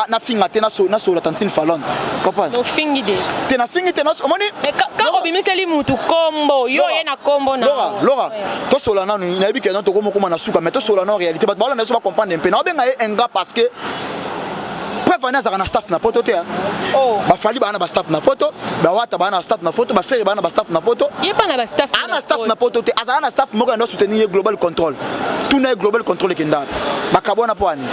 nafinga te, nasola tantine Falon. Comprendre? Ofingi déjà. Te, nafingi te, omoni. Kaka obimiseli mutu kombo yo ye na kombo na Lora, Lora, tosola nanu. Nayebi ke tokoma na suka, mais tosola na réalité. Bato balanda biso bacomprendre mpe naobenga ye ingrat parce que preuve ane azalaka na staff na poto te. Bafally baa na bastaff na poto, bawata baa na staff na poto, baFerre baa na bastaff na poto. Ye mpa na bastaff. Aa na staff na poto te. Azala na staff moko yando soutenir ye, Global Control. Tuna ye, Global Control ekenda bakabwana mpo ani?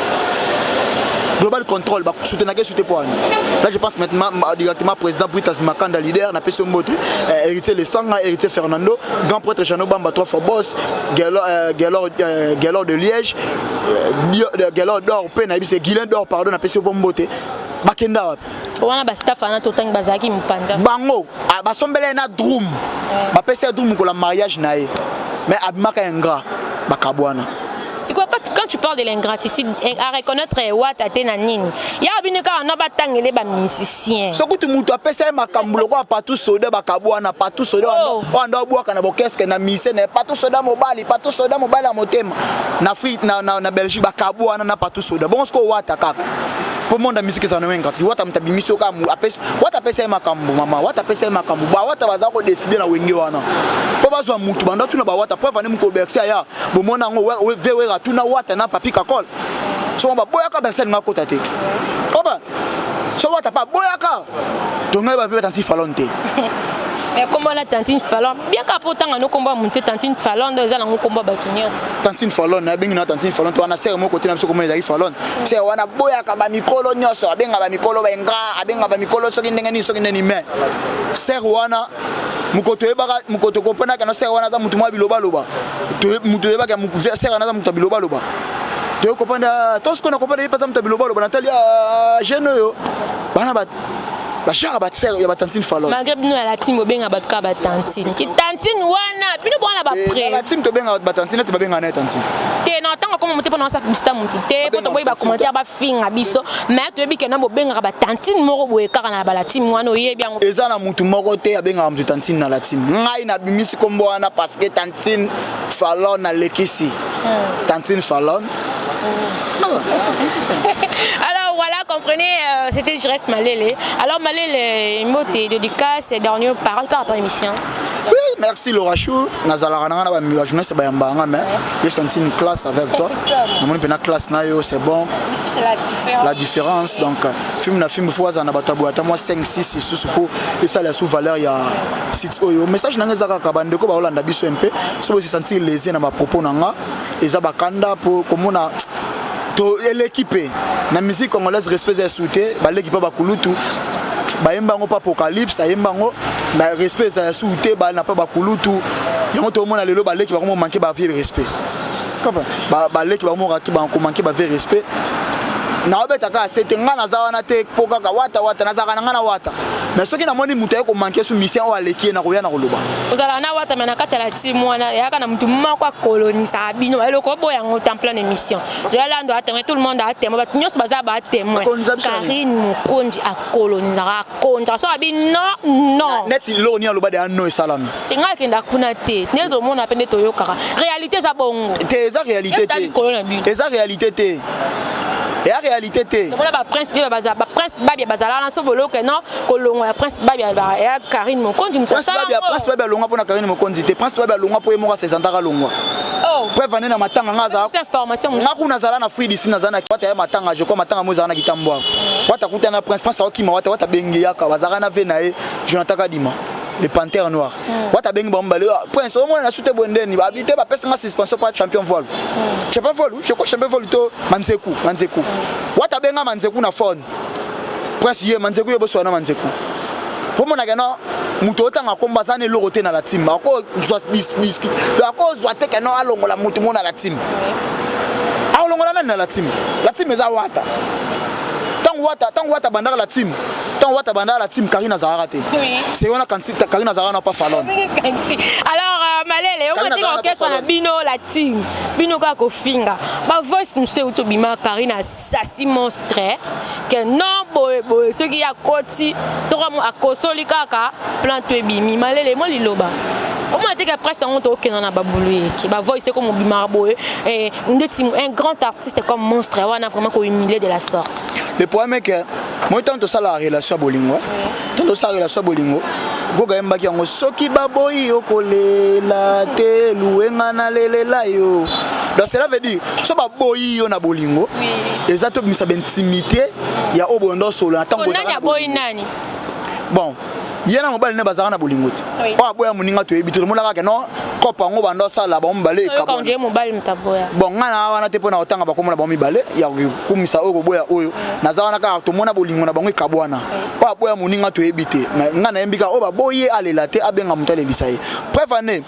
Global Control basoutenaka ye sute mpo ani? Là je pense maintenant directement président Britas Makanda, leader napesi yo mbote, héritier Lesanga, héritier Fernando, grand prêtre Jano Bamba, trois fois boss Gelor, Gelor de Liège, Gelor d'or mpe nayebi se Guilin d'or, pardon, napesi yo mpo mbote. Bakenda wapi? Wana bastaff wana totangi bazalaki mopanza. Bango basombela ye na drum, bapesi ye drum mokolo ya mariage na ye, mais abimaka ingrat, bakabwana. Sikoyo quand tu parles de l'ingratitude, à reconnaître Wata te na nini ya bino kaka no batangele bamusicien? Soki tu moto apesa ye makambo lokola Patu Soda, bakabwana. Patu Soda oyo ando abwaka na bokeske na mise na ye. Patu Soda mobali, Patu Soda mobali ya motema na Afrique, na Belgique, bakabwana na Patu Soda. Bongo sikoyo Wata kaka mpo monde ya musique ezala na ingratitude. Wata moto abimisi yo kaka, Wata apesa ye makambo, mama Wata apesa ye makambo. Bawata baza kodécider na Wenge wana mpo bazwa mutu banda tuna bawata. Preuve ane moko Bercy aya, bomona yango, vewera tuna Wata na Papi Kakol. So baboyaka Bercy, alinga kota te. Oba so Wata mpe aboyaka tongai bape batanti Falon te. Mais kombo wana tantine Falon, bien kaka mpo otanga no kombo ya motu te. Tantine Falon ndo eza nango kombo ya bato nyonso. Tantine Falon abengi na tantine Falon to wana sere moko te na biso. Komona ezalaki Falon, sere wana aboyaka bamikolo nyonso, abenga bamikolo bainga, abenga bamikolo soki ndenge nini, soki ndenge nini. Mais sere wana mokoto oyebaka, mokoto komprenaka no sere wana aza motu mwa bilobaloba. Moto oyebaka sere wana aza moto ya bilobaloba. Toyokopanda to sikoyo na kopanda ye mpe aza moto ya bilobaloba. Natali jeune oyo bana ba Bachar ya batantine Falon. Malgré bino ya la team, bobenga bato kaka batantine, ki tantine wana bino bwana bapre. La team tobenga batantine neti babenga na ye tantine. Te, na ntango akoma mote mpona osala publicité motu te, mpo toboyi bacommentaire bafinga biso, mais toyebi ke na bobengaka batantine moko boye kaka na bala team wana, oyebi yango. Eza na mutu moko te abengaka mutu tantine na la team. Ngai nabimisi nkombo wana parce que tantine Falon alekisi tantine Falon. Alors voilà, comprenez, c'était Jires Malele. Alors Malele, mot et dédicace et dernière parole par rapport à l'émission. Oui, merci Laura Chou. Nazalaka nanga na ba journaliste bayamba nga, mais j'ai senti une classe avec toi. Namoni pena classe na yo, c'est bon. Ici, c'est la différence. La différence, donc film na film faut azana bato boye ata moi 5 6 lisusu po esala sous valeur ya site oyo. Message nanga eza kaka bandeko baolanda biso mpe so bose sentir lésé na bapropos na nga, eza bakanda po komona to eleki mpe na musique congolaise, respect eza esu te. Baleki mpe bakulutu bayemba yango mpe Apocalypse ayemba yango na respect eza ya su te na mpe bakulutu yango. Tomona lelo baleki bango manquer bavie respect. Baleki bango bakomanquer bavie respect. Naobeta kaka se te, ngai naza wana te mpo kaka wata wata, nazalaka na ngai na wata, mais soki namoni moto aye komanquer su mission oyo aleki ye, nakoya na koloba. Ozalaka na wata, mais na kati ya la team wana eyaka na motu moko akolonisaka bino eloko oboya yango en pleine émission. Joelando atémoin, tout le monde atémoin, bato nyonso baza batémoin. Karine Mokonzi akolonisaka, akonzaka so abi non non. Neti loko nini aloba deya no esalami? Te, ngai akenda kuna te, nde tomona mpe nde toyokaka, réalité eza bongo. Te, eza réalité te, eza réalité te, eya réalité te. Tomona baprince baprince Babia bazalaka na so boloke non kolongwa ya Prince Babia ya Karine Mokonzi moto. Prince Babia alongwa mpona Karine Mokonzi te. Prince Babia alongwa mpo ye moko asesantaka longwa. Preuve ane na matanga nga azala nga kuna, azala na Afrique d'ici, naza na wata ya matanga, je crois matanga mo ezala na kitambo awa. Wata kuta na Prince, Prince aokima wata, wata bengi yaka, bazalaka na ve na ye Jonathan Kadima, le panthère noir. Wata abengi bango mibale. Prince omona na sute boye ndeni babi te, bapesanga suspension pa champion voile, champion voile, je crois champion voile to Manzeku, Manzeku. Wata abenga Manzeku na phone, Prince ye Manzeku ye boswana Manzeku po monaka no moto otanga kombo aza na eloko te na la team, akozwa akozwa te keno alongola motu mo na la team. Akolongola nani na la team? La team eza wata. Ntango wata bandaka la team, ntango wata bandaka la team, Karine azalaka te. C'est wana Karine azalaka na pa Falon. Alors Malele, omatiki orchestre na bino la team, bino kaka kofinga, bavoice mosusu euti obima, Karine asasi monstre ke non boye boye, soki akoti, soki akosoli kaka plan to ebimi. Malele mo liloba, omona teke presse yango tokokenda na babulu yeke bavoice te komobimaka boye ndeti un grand artiste comme monstre wana vraiment kohumilie de la sorte. Le problème est que moi, ntango tosala relation ya bolingo, ntango tosala relation ya bolingo, goga yembaki yango, soki baboyi okolela te, luwenga nalelela yo. Donc cela veut dire so baboyi yo na bolingo, eza tobimisa baintimité ya oyo boyo ndo osolo na ntango. Nani aboyi nani? Bon, ye na mobali nde bazalaka na bolingo ti oyo aboya moninga, toyebi te, tomonaka ke non kope yango banda osala bango mibale. Mobali moto aboya. Bon, ngai na wana te mpo na kotanga bakomona bango mibale ya kokumisa oyo koboya oyo. Naza wana kaka tomona bolingo na bango ekabwana, oyo aboya moninga toyebi te. Ngai nayembi kaka oyo baboyi ye alela te, abenga moto alelisa ye. Preuve ane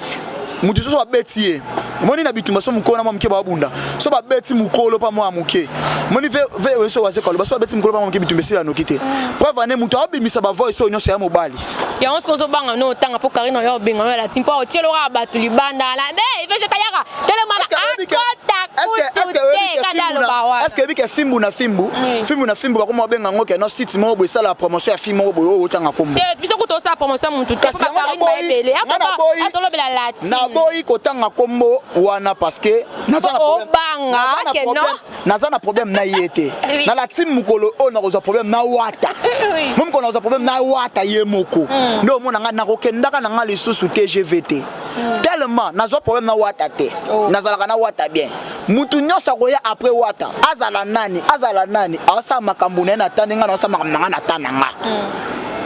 motu soso babeti ye, omoni na bitumba so mokolo na mwa moke babunda, so babeti mokolo mpa mwa moke, omoni ve so waze kaloba, so babeti mokolo mpa mwa moke, bitumba esila noki te. Preuve ane moto aobimisa bavoice oyo nyonso ya mobali. Yango soki ozobanga no otanga mpo Karine oyo obenga oyo alati mpo otielokaka bato libanda na ifesheka yaka telema na akota kutu te kanda aloba wana. Est ce que oyebi ke fimbu na fimbu, fimbu na fimbu, bakoma babenga yango ke no site moko boye esala promotion ya film moko boye oyo otanga kombo? Te, biso kutu osala promotion mutu te, mpo bakarine baebele atolobela lati. Naboyi kotanga kombo wana parce que obanga ke non. Naza na problème na ye te na la team. Mokolo oyo nakozwa problème na wata mo, mokolo nakozwa problème na wata ye moko nde omona ngai nakokendaka na ngai lisusu TGV te, tellement nazwa problème na wata te. Nazalaka na wata bien. Mutu nyonso akoya après wata, azala nani, azala nani, aosala makambo na ye na ta ndenge naosala makambo na ngai na ta na nga.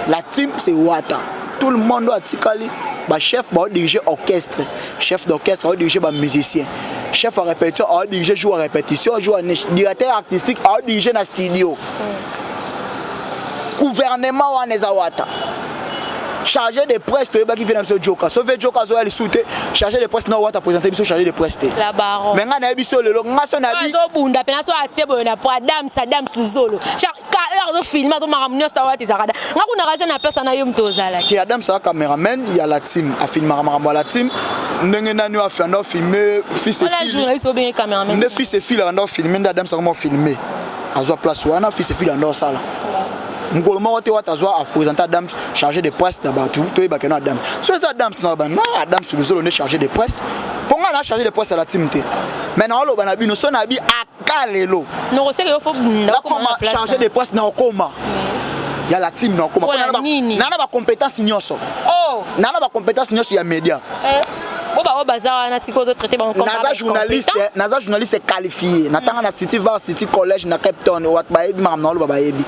La team, c'est wata. Tout le monde oyo atikali, bachef baodirige orchestre, chef d'orchestre aodirige bamusicien, chef ya répétition aodirige jour ya répétition, jour directeur artistique aodirige na studio. Gouvernement wana eza wata. Chargé de presse toyebaki vie na biso Joka. So vie Joka azoya lisusu te, chargé de presse na wata présenter biso chargé de presse te. La baronne. Mais nga nayebi so lelo nga so nayebi. Azobunda pena so atie boye na po Adams Adams Luzolo. Ka heure azo filmer azo makambo nyonso awata ezalaka da. Nga kuna kaza na place na yo moto ozalaki. Te, Adams aza cameraman ya la team, afilmaka makambo ya la team. Ndenge nani oyo afanda ofilme fils et Wana fille. journaliste obenge cameraman. Nde fils et fille akanda ofilme, nde Adams akoma ofilme. Azwa place wana, fils et fille anda osala. Mokolo moko te wata azwa aprésente Adams chargé de presse na bato, toyebake no Adams. So eza Adams na ba non, Adams Luzolo nde chargé de presse. Mpo ngai na chargé de presse ya la team te, mais naoloba na bino so na bi aka lelo. Nokoseke yo fo bunda okoma na nakoma place. Chargé de presse na okoma ya la team na okoma. Mpona nini? Na bacompétence nyonso. Oh. Na bacompétence nyonso ya média. Bo bango baza wana sikoyo ozotraite bango comme Naza journaliste, naza journaliste qualifié. Natanga na City Var City College na Cape Town. Wato bayebi makambo na oloba, bayebi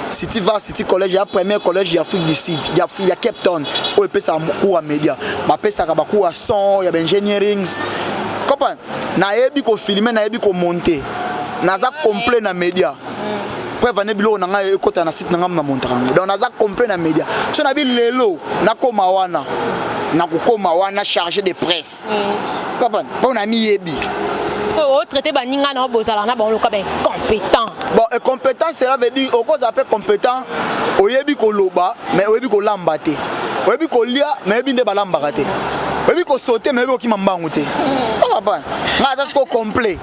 City Var City College ya premier collège ya Afrique du Sud, ya Cape Town, oyo epesaka cours ya média, bapesaka bacours ya son, ya baengineering. Comprendre, nayebi kofilme, nayebi komonte, naza complet na média. Preuve ane, biloko na ngai ekota na site na ngai, na montaka yango. Donc naza complet na média. So nabi lelo nakóma wana, nakokóma wana chargé de presse. Comprendre, mpo na miyebi. Otraite baninga na bozala na bango loka baincompétent. Bon, incompétent, cela veut dire okozala mpe compétent, oyebi koloba mais oyebi kolamba te, oyebi kolia mais oyebi nde balambaka te, oyebi kosaute mais oyebi kokima mbangu te. Papa nga aza siko complet.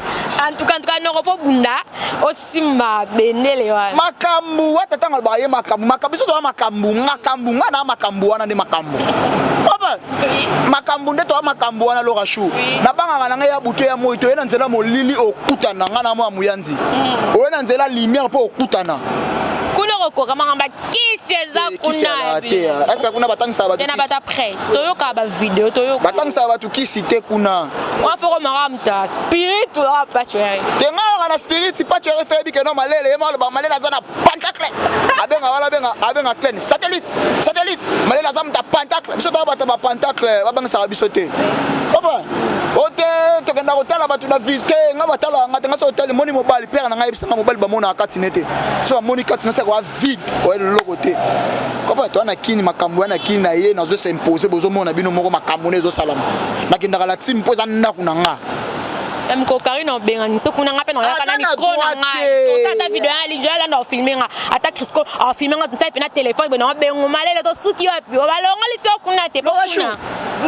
En tout cas noko fo bunda osimba bendele wana. Makambo wata ntango alobaka ye makambo, makambo, biso toza makambo, makambo nga na makambo wana nde makambo, papa, makambo nde toza makambo wana. Loka shu nabangaka na ngai ya butu ya moi, toye na nzela molili, okutana nga na mwa muyanzi, oye na nzela lumière mpo okutana. Kuna okokoka makambo kisi eza kuna. Te, ese kuna batangisaka bato te na bato ya presse, toyokaka bavideo, toyoka. Batangisaka bato kisi te kuna. Wana foko maka moto ya spirit oyoka patuere. Te, ngai oyoka na spirit patuere fe yebi keno malele ye maloba, malele aza na pentacle, abenga wana, abenga clen satellite, satellite. Malele aza moto ya pentacle, biso toya bato ya bapentacle, babangisaka biso te. Opa o te, tokenda kotala bato na vis te, nga batalaka nga te. Nga so otali moni mobali pere na ngai yebisanga mobali bamonaka kati ne te, so bamoni kati na saka wa vide, oya leloko te. Kopa toa na kini, makambo ya na kini na ye nazo s'impose. Bozomona bino moko makambo ne ezosalama. Nakendaka la team mpo eza ndako na nga. Ya mikokari na obengani so kuna, nga mpe naoyaka na micro na ngai, ata video ya lijo alanda ofilme nga, ata Crisco afilme nga, tosali mpe na telefone boye, naobengo malele, tosuki wapi, balongoli so kuna te, po kuna.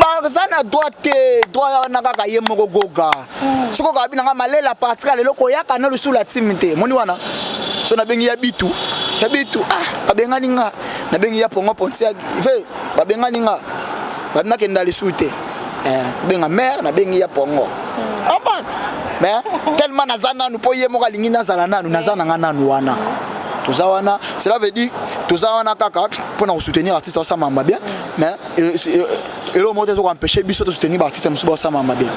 Baza na droit te, droit wana kaka ye moko Goga. Soki okoka binanga malele a partir ya lelo koyaka na lisusu la team te. Moni wana so nabengi ya bitu, ya bitu, ah, babengani nga, nabengi ya pongo pontiak ve, babengani nga, nakenda lisusu te. Benga mare, nabengi ya pongo ama, mais tellement naza nanu mpo ye moko alingi nazala nanu, naza nanga nanu wana, toza wana. Cela veut dire toza wana kaka mpona kosoutenir artiste aosala bien, mais eloko moko te ezokoempêche biso tosoutenir baartiste mosusu baosala bien,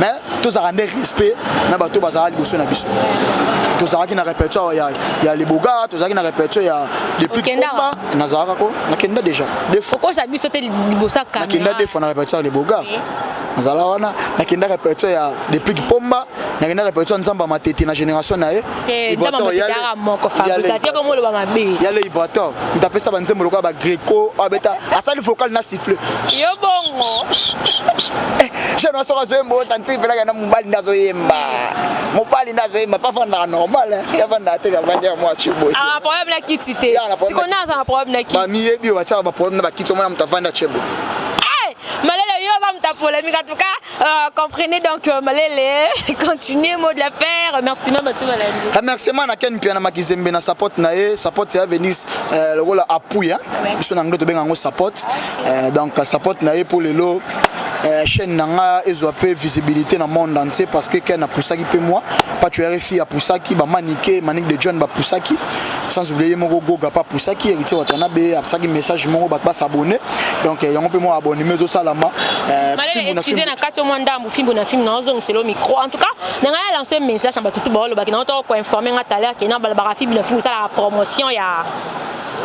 mais tozalaka nde respect na bato bazalaka liboso na biso. Tozalaki na répertoire ya Liboga, tozalaki na répertoire ya depuis Okendaka? Nazalaka ko nakenda déjà deux fois. Okosa biso te liboso ya Nakenda caméra. deux fois na répertoire ya Liboga, nazala wana. Nakenda répertoire ya depuis Kipomba, nakenda répertoire Nzamba Matete na génération na ye. Te, Nzamba Matete aka moko fabrication komo oloba mabe. Ya le Ibrator, moto apesa banzembo lokola bagreco, abeta asali vocal na siffle. Yo bongo. Jeune soko azoyemba, osanti mpelaka na mobali nde azoyemba, mobali nde azoyemba, pa afandaka normal, yafandaka te, avandi ya mwa ciboye. Ah, problème na kiti te. Ya, na problème. Sikoyo naza na problème na kiti. Bamiyebi oyo batiaka baproblème na bakiti, omona moto avandi atie boye. Hey, Malele, yo oza moto ya polémique en tout cas. Comprenez donc, Malele, continuez mot de l'affaire. Merci mama tout malandi. Remerciement na Ken Piana Makizembe na support na ye, support ya Venise, lokola appui, hein. Biso na anglais tobenga yango support. Donc support na ye pour lelo chaîne na nga ezwa mpe visibilité na monde entier, parce que Ken apusaki mpe moi Pacho RFI apusaki, bamanike Manique de John bapusaki, sans oublier moko Goga pa apusaki, Héritier Watanabe apusaki message moko bato basabone. Donc yango mpe mwa abonnement ezosalama. Malele, fimbu na excusez fimbu. Na kati mwa ndambu fimbu na fimbu naozongisela micro. En tout cas na ngai alance message na bato tu baolobaki na otoko koinforme nga tout à l'heure ke na balobaka fimbu na fimbu esalaka promotion ya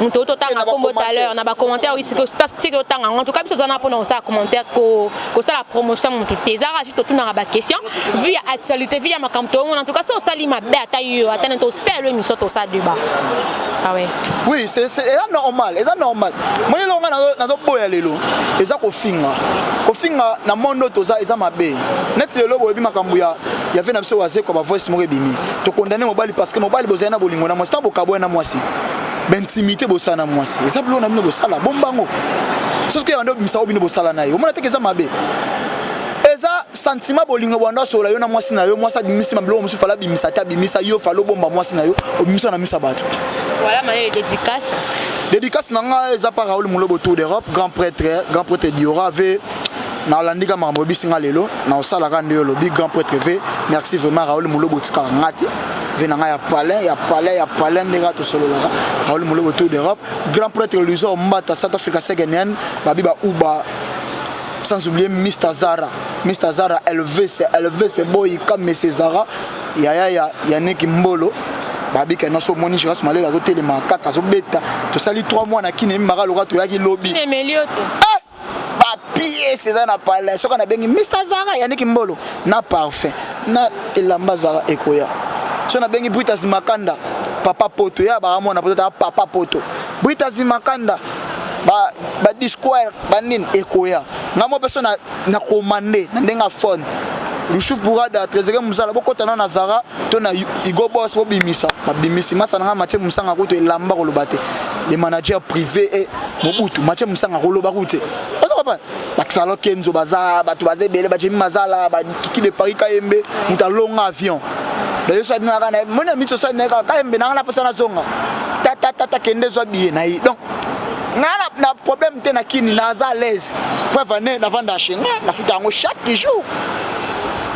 Moto oyo totanga kombo tout à l'heure na ba commentaire, oui, soki otanga yango. En tout cas, biso tozana mpona kosala commentaire, kosala promotion motu te. Ezalaka juste totunaka ba question vu ya actualité, vu ya makambo toomona. En tout cas, so osali mabe, ata yo, ata nde tosala émission, tosala débat. Ah ouais. Oui, c'est eza normal, eza normal. Moni, eloko nga nazoboya lelo eza kofinga. Kofinga na monde oyo toza eza mabe. Neti lelo boyebi makambo ya ve na biso Wazekwa, ba voice moko ebimi, tokondane mobali parce que mobali bozali na bolingo na mwasi. Ntango bokaboya na mwasi, ba intimité bosala na mwasi eza biloko na bino, bosala bombango. Soki yanda obimisa oyo bino bosala na ye, omona teke eza mabe. Eza sentiment, bolingo. Bwanda osola yo na mwasi na yo, mwasi abimisi mabiloko mosusu fala abimisa te, abimisa yo, fala obomba mwasi na yo, obimisa na miso ya bato. Voilà, Maye, dédicace. Dédicace na nga eza par Raoul Mulobo, Tour d'Europe, grand prêtre, grand prêtre Diora ve. Nalandi ka makambo oyebisi nga lelo, na osalaka nde olobi grand prêtre ve. Merci vraiment, Raoul Mulobo, otikaka nga te ve na ngai ya palin, ya palin, ya palin, ndenge kaka tosololaka. Raoul Mulobo, Tour d'Europe, grand prêtre Luisor Mbata, South Africa, second babi ba uba, sans oublier Mr Zara, Mr Zara LVC, LVC Boy Kamese Zara, yaya ya Yannick Mbolo. Babika nyonso omoni Giras Malele azotelema kaka, azobeta. Tosali 3 mois na kini, emimaka loka toyaki lobi. Emeli yo te. Ba pièces eza na palais. Soki nabengi Mr Zara, Yannick Mbolo na parfum na elamba Zara ekoya. So nabengi Britas Makanda, papa poto ya baka mwana poto, ta papa poto Britas Makanda, ba disquare banini ekoya. Nga mo mpe so na commande na ndenge ya phone, Lusuf Bourada, Trésorier Mosala, bokɔta na Zara to na Igo Boss, bobimisa babimisi. Masa na nga Matie Mosanga kutu elamba koloba te, le manager privé e Mobutu Matie Mosanga koloba kutu te. Oza comprendre, bato Kenzo baza, bato baza ebele, bajemi Mazala, bakiki de Paris, Kayembe, moto alonga avion. Dayo so abinaka na moni ya miso, so abinaka Kayembe nanga na posa nazonga, tatatata kende zwa billet na ye. Donc nga na problème te na kini, naza à l'aise. Preuve ane navanda chez nga, nafuta yango chaque jour,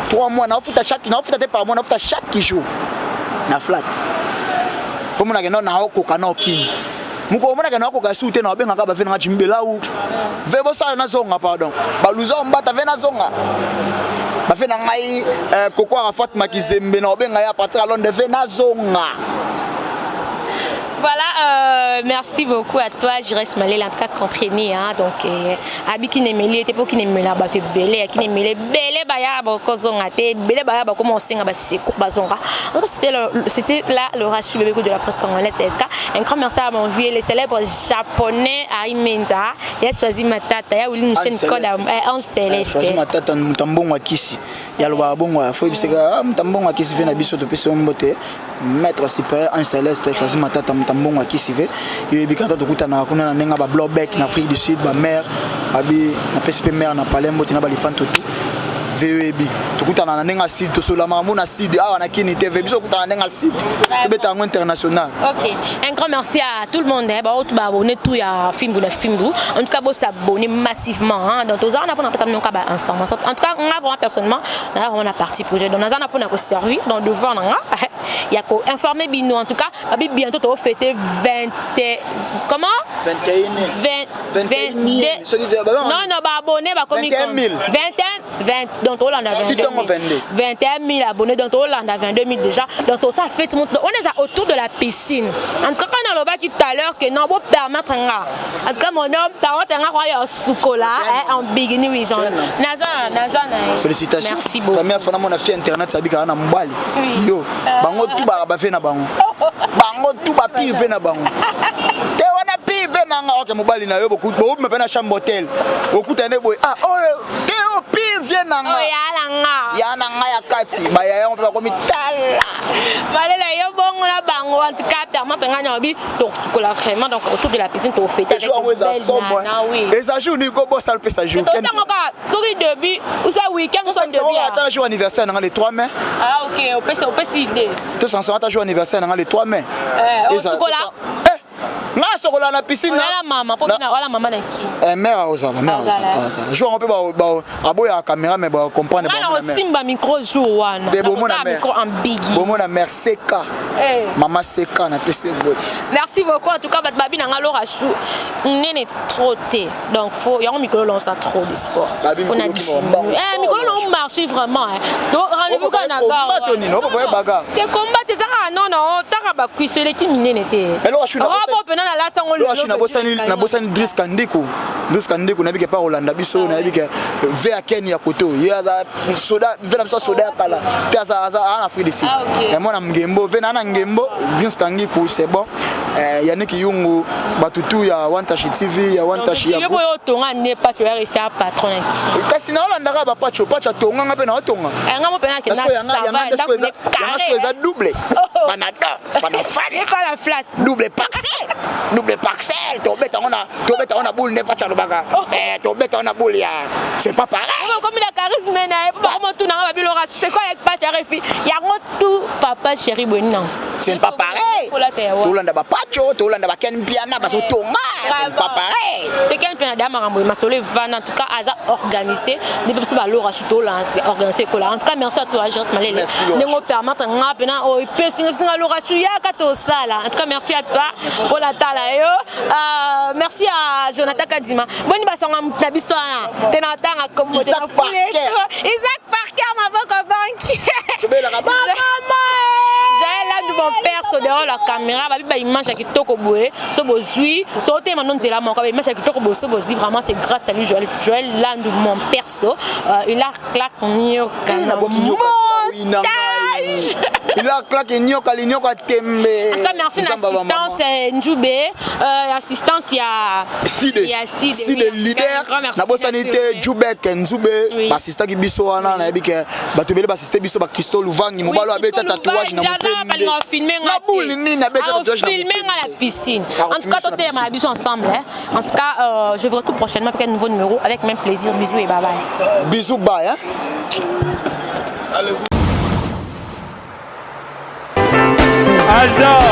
3 mois nafuta chaque, nafuta te par mois, nafuta chaque jour na flat, mpo monake no naokoka na okini mokolo omonaka naokoka su te, na babengaka bave nanga Jimi Belau ve, bosala nazonga, pardon, baluza mbata ve nazonga, bafe na ngai Koko Arafat Makizembe na obenga ye à partir ya Londres ve nazonga. Voilà, merci beaucoup à toi, Jires Malel. En tout cas, comprenez, hein, donc, abi qui n'aimait te po qui n'aimait la bato belé, qui n'aimait belé baya bakozonga te, belé baya bakoma osenga ba secours bazonga. En tout cas, c'était là le Rachid Bébé de la presse congolaise SK. Un grand merci à mon vieux, le célèbre japonais Harry Menza. Il a choisi Matata, il a voulu une chaîne code à Ange Céleste. Choisi Matata, mutambongo akisi. Yaloba bongo, faut biseka mutambongo akisi ve na biso topesi mbote. Maître supérieur Ange Céleste, choisi Matata, mutambongo akisi ve. Yo yebi kata tokutanaka kuna na ndenge ba Blobek na Afrique du Sud, ba mère babi napesi mpe mare na palais mbote na balifanto tout ve. Yo yebi tokutana na ndenge ya sud, tosola makambo na sud awa na kini te ve. Biso tokutana na ndenge ya sud, tobeta yango international. Ok, un grand merci à tout le monde. Hein. Bah, tout abonné tout ya Fimbu na Fimbu. En tout cas, vous s'abonner massivement. Hein. Donc, aux on a pour ba information. En tout cas, on a vraiment personnellement, on a vraiment la partie projet. Donc, on a pour servir dans devant il y a quoi informer bino. En tout cas, babi bientôt tu fêter 20, comment? 21. 20, 22. Non non, ba abonné ba comme 21 000. 21 20, donc on a 22 000. 21 000 abonnés, donc on a 22 000 déjà. Donc ça fait, on est autour de la piscine. En tout cas, quand on a dit tout à l'heure que non, bon, permettre en tout cas mon homme permettre nga ya sukola en bikini, oui, genre naza naza na. Félicitations. Merci beaucoup. Première fois namona fille internet sabika na mobali yo. Bango tu ba ba fe na bango, bango tu ba pire ve na bango te wana pire ve na nga. Ok, mobali na yo bobima mpe na chambre hotel, okutane boye, ah, oyo te o pire vie na nga. Ya na nga. Ya na nga ya kati, bayaya yango mpe bakomi tala. Valela yo bongo na bango. En tout cas, permettre nga na bi tosukola vraiment, donc autour de la piscine tofete avec belle. Eza jour nini kobosa alopesa jour? Totango kaka soki début ou soit week-end ou soit début. Ata na jour anniversaire nanga le 3 mai. Ah ok, opesi opesi idée. Tosansa ata jour anniversaire nanga le 3 mai. Osukola. Nga sokola na piscine. Wala mama po na wala mama na ki. Mare aozala, mare aozala jour yango mpe aboyaka caméra, mais bacomprendre. Nga na osimba micro jour wana. Te bomona micro en bigi. Bomona mare seka, mama seka, napesi bote. Merci beaucoup. En tout cas, bato babi na nga Lora Chou nene trop te, donc faut yango mikolo lansa trop de sport, faut na mikolo na marché vraiment. Donc rendez-vous kaka na gare. Te combat te ezaka non non. Na otaka bakwisi eleki minene te. Robe mpena nalati yango. Lelo nabosani Dris Kandiku. Dris Kandiku, nayebi ke pa kolanda biso, nayebi ke ve ya Ken ya koto ye aza soda, ve na biso soda ya kala te, aza aza na Afrique du Sud. Ah, mwana ngembo, ve na na ngembo. Dris Kandiku, c'est bon. Yannick Yungu, bato tu ya Wantashi TV, ya Wantashi ya Yo boyo otonga nde Pacho ya refi ya patron na ki. Kasi naolandaka bapacho. Pacho atonganga mpe naotonga. Nga mo mpena akenda sava. Yango eza double banada banafani. Ekala flat. Double parcelle, double parcelle, tobeta ngo na, tobeta ngo na boule nde Pacho alobaka. Tobeta ngo na boule ya, c'est pas pareil. Okomi na charisme na ye po bakoma tunanga babiloko, c'est quoi avec Pacho ya refi yango tout papa chéri bweni nango. C'est pas pareil. Tolanda bapacho, tolanda baken Mpiana, bazotonga, c'est pas pareil. Te, Ken Mpiana da makambo masolo evanda. En tout cas aza organisé nde biso balora su tolanda organisé ekola. En tout cas merci à toi, Agence Malele, ndenge opermettre nga mpena oyo epesi nga Lora Su yaka tosala. En tout cas merci à toi mpona tala yo. Merci à Jonathan Kadima, boni basonga na biso wana te na tanga kombo te. Isaac Parker. Isaac Parker, maboko banki. Tobelaka bamama. Jael Landu, mon père, so derrière la caméra, babi ba image ya kitoko boye, so bozwi, so otema no nzela moko, ba image ya kitoko boye, so bozwi, vraiment c'est grâce à lui, Joël, Joël Landu, mon perso, il a claque nyoka na montage. Il a claque nyoka, linyoka tembe. En tout cas, merci na assistance Njoube, assistance ya Side. Ya Side, Side oui. Leader. Grand merci. Nabosani te Jubek Nzube, baasistaki biso wana. Nayebi ke bato ebele baassiste biso, bakristo Luvangi, mobali oyo abeta tatouage na mopende na bule nini, abeta tatouage na Filmer nga la piscine. En tout cas, toteyema na biso ensemble, hein. En tout cas, je vous retrouve prochainement avec un nouveau numéro, avec même plaisir. Bisous et bye bye. Bisous, bye, hein? Alda.